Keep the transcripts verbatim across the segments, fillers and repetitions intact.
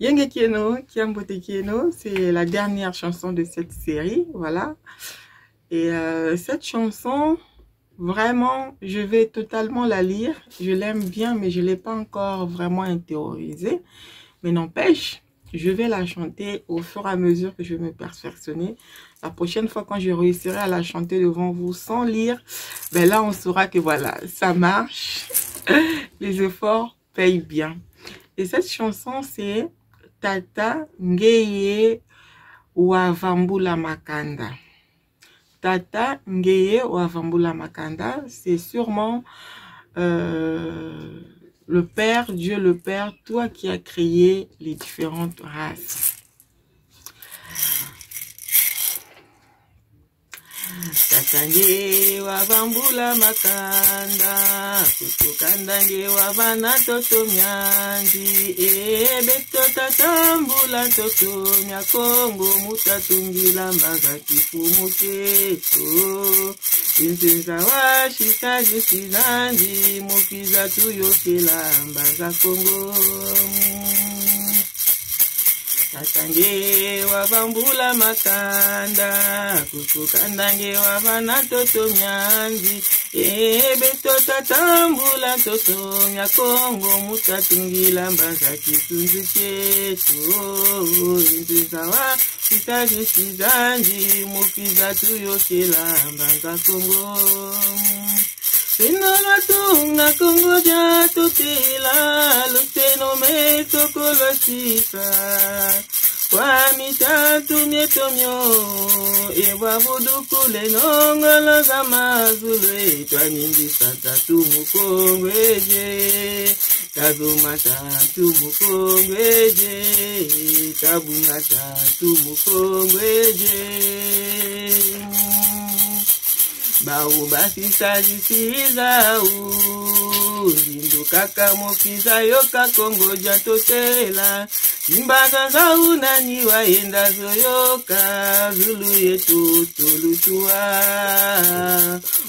Yenge kieno, kiambote kieno, c'est la dernière chanson de cette série, voilà. Et euh, cette chanson, vraiment, je vais totalement la lire. Je l'aime bien, mais je l'ai pas encore vraiment intériorisée. Mais n'empêche, je vais la chanter au fur et à mesure que je vais me perfectionner. La prochaine fois, quand je réussirai à la chanter devant vous sans lire, ben là, on saura que voilà, ça marche. Les efforts payent bien. Et cette chanson, c'est Tata Ngeye Wavambula Makanda. Tata Ngeye Wavambula Makanda, c'est sûrement euh, le Père, Dieu le Père, toi qui as créé les différentes races. Tata Ngeye Wavambula Makanda, kutu kanda nge wavana ntoto mianzi, e beto tatambula ntoto mia Kongo, mu tatungila mbanza kifumu kieto. Nzenza wa sisa zisi zandi, mu kiza tuyokela Mbanza Kongo. Tata Ngeye Wavambula Makanda, kutu kanda nge wavana ntoto mianzi, e beto tatambula ntoto mia Kongo, mu tatungila mbanza kisunzu kieto. Nzenza wa sisa zisi zandi, mu kiza tuyokela Mbanza Kongo. Beno lwatunga Kongo dia tutela, luseno meso ko lwasisa. Kwa mitatu mieto mio, e bwa budukule nongolo za mazulu, e twaningisa tatu Mukongo eje. Tazuma tatu Mukongo eje, tabunga tatu Mukongo eje. Bau basisa zisi zau, ngindu kaka mu kiza yoka Kongo dia ntotela. Zimbanza zau nani wayenda zo yoka, zulu yeto tulutua.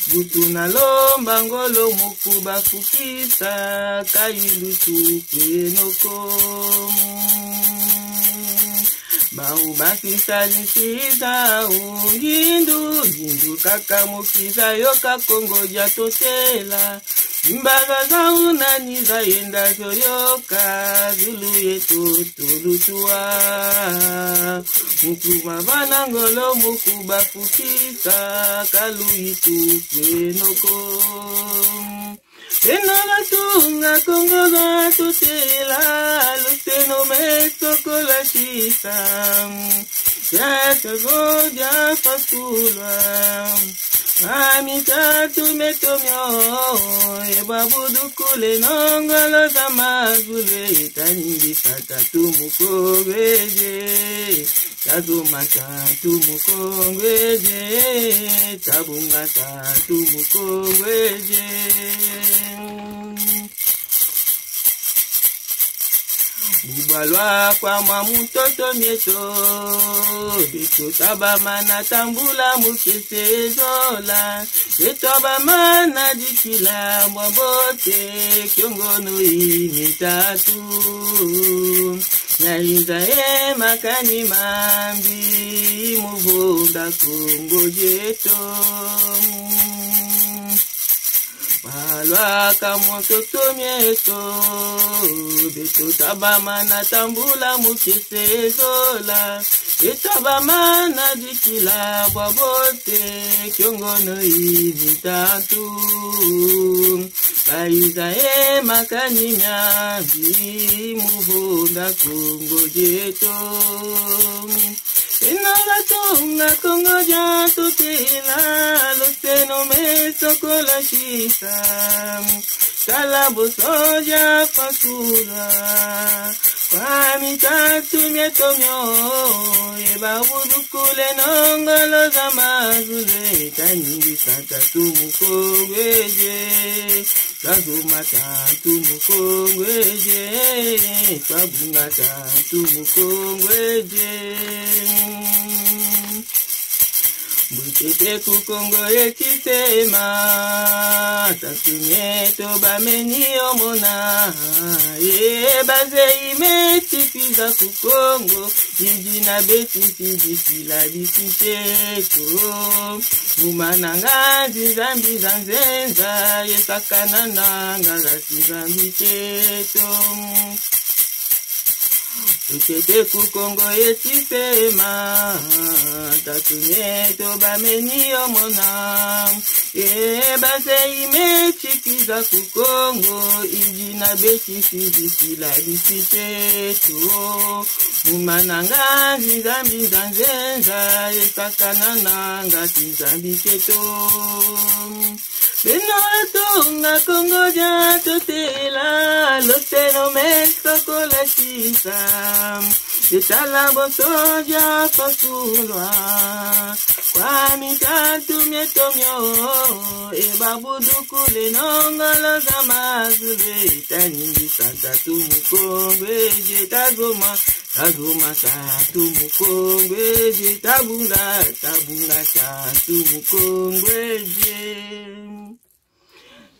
Bu tuna lomba ngolo mu kubafukisa, ka ilutu kweno ko. Bau basisa zisi zau, ngindu, ngindu kaka mu kiza yoka Kongo dia ntotela. Zimbanza zau nani zayenda zo yoka, zulu yeto tulutua. Mu kubavana ngolo mu kubafukisa, ka luitu kweno ko. Beno lwatunga Kongo dia tutela, luseno meso ko lwasisa. Dia sozo dia fasulwa. Kwa mitatu mieto mio, e bwa budukule nongolo za mazulu, e taningisa tatu Mukongo eje. Tazuma tatu Mukongo eje, tabunga tatu Mukongo eje. Bu balwa kwa mwa mu ntoto mieto, beto tabamana tambula mu kiese zola. Beto bamana dikila mwa mbote, kiongono i mitatu. Nyainza e makani mambi, mu vonda Kongo dieto. Balwaka mu ntoto mieto, beto tabamana tambula mu kiese zola. Beto bamana dikila bwa bote, kiongono i mitatu. Bayiza e makani miambi, mu vonda Kongo dieto. Beno batonga Kongo dia tutela, luseno meso ko lwasisa. Tala boso dia fasulwa. Kwa mitatu mieto mio, e bwa budukule nongolo za mazulu, e taningisa tatu Mukongo eje. Twazuma tatu Mukongo eje, twabunga tatu Mukongo eje. Mbuta eto ku Kongo ye Tisema, tatu mieto bameni yo mona. E bazeyi meti kwiza ku Kongo, i dina beti si disila bisi ntieto. Muma na nga nzinzambi za nzenza, ye sakana na nga za nzinzambi ntieto. Mbuta eto ku Kongo ye Tisema, tatu mieto bameni yo mona. E bazeyi meti kwiza ku Kongo, i dina beti si disila bisi ntieto. Muma na nga nzinzambi za nzenza, ye sakana na nga nzinzambi ntieto. Beno batonga Kongo dia totela, loseno meso kolakisa. Ye tala bonso dia pasulwa. Kwa mitatu mieto mio, e babudukula e nongolo za mazulu. Taningisa ntatu Mukongo e die tazoma. Tazoma ntatu Mukongo e die, tabunga, tabunga ntatu Mukongo e die.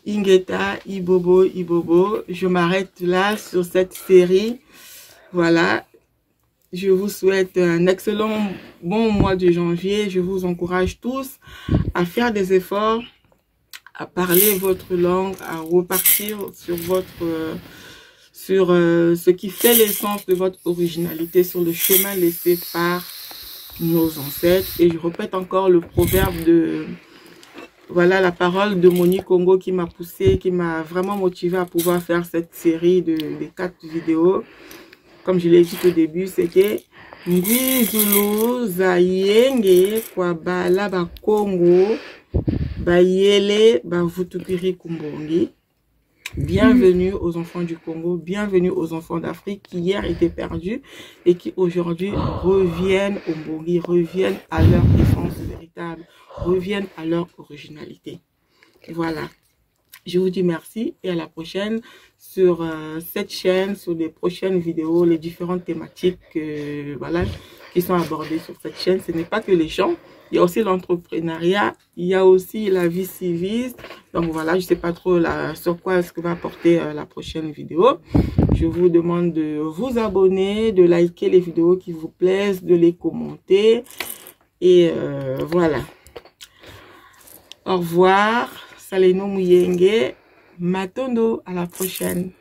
Ingeta, ibobo, ibobo. Je m'arrête là sur cette série. Voilà. Je vous souhaite un excellent bon mois de janvier. Je vous encourage tous à faire des efforts, à parler votre langue, à repartir sur votre, euh, sur, euh, ce qui fait l'essence de votre originalité, sur le chemin laissé par nos ancêtres. Et je répète encore le proverbe de, voilà, la parole de Moni Kongo qui m'a poussé, qui m'a vraiment motivé à pouvoir faire cette série de, de quatre vidéos. Comme je l'ai dit au début, c'est que ngwizulu za yenge kwa bala ba Kongo, bayele bavutukiri ku mbongi. Bienvenue aux enfants du Congo, bienvenue aux enfants d'Afrique qui hier étaient perdus et qui aujourd'hui reviennent au mbongi, reviennent à leur essence véritable, reviennent à leur originalité. Voilà. Je vous dis merci et à la prochaine sur, euh, cette chaîne, sur les prochaines vidéos, les différentes thématiques, euh, voilà, qui sont abordées sur cette chaîne. Ce n'est pas que les chants, il y a aussi l'entrepreneuriat, il y a aussi la vie civique. Donc voilà, je sais pas trop là, sur quoi est-ce que va porter, euh, la prochaine vidéo. Je vous demande de vous abonner, de liker les vidéos qui vous plaisent, de les commenter. Et, euh, voilà. Au revoir. Saleno Muyenge. Matondo, à la prochaine.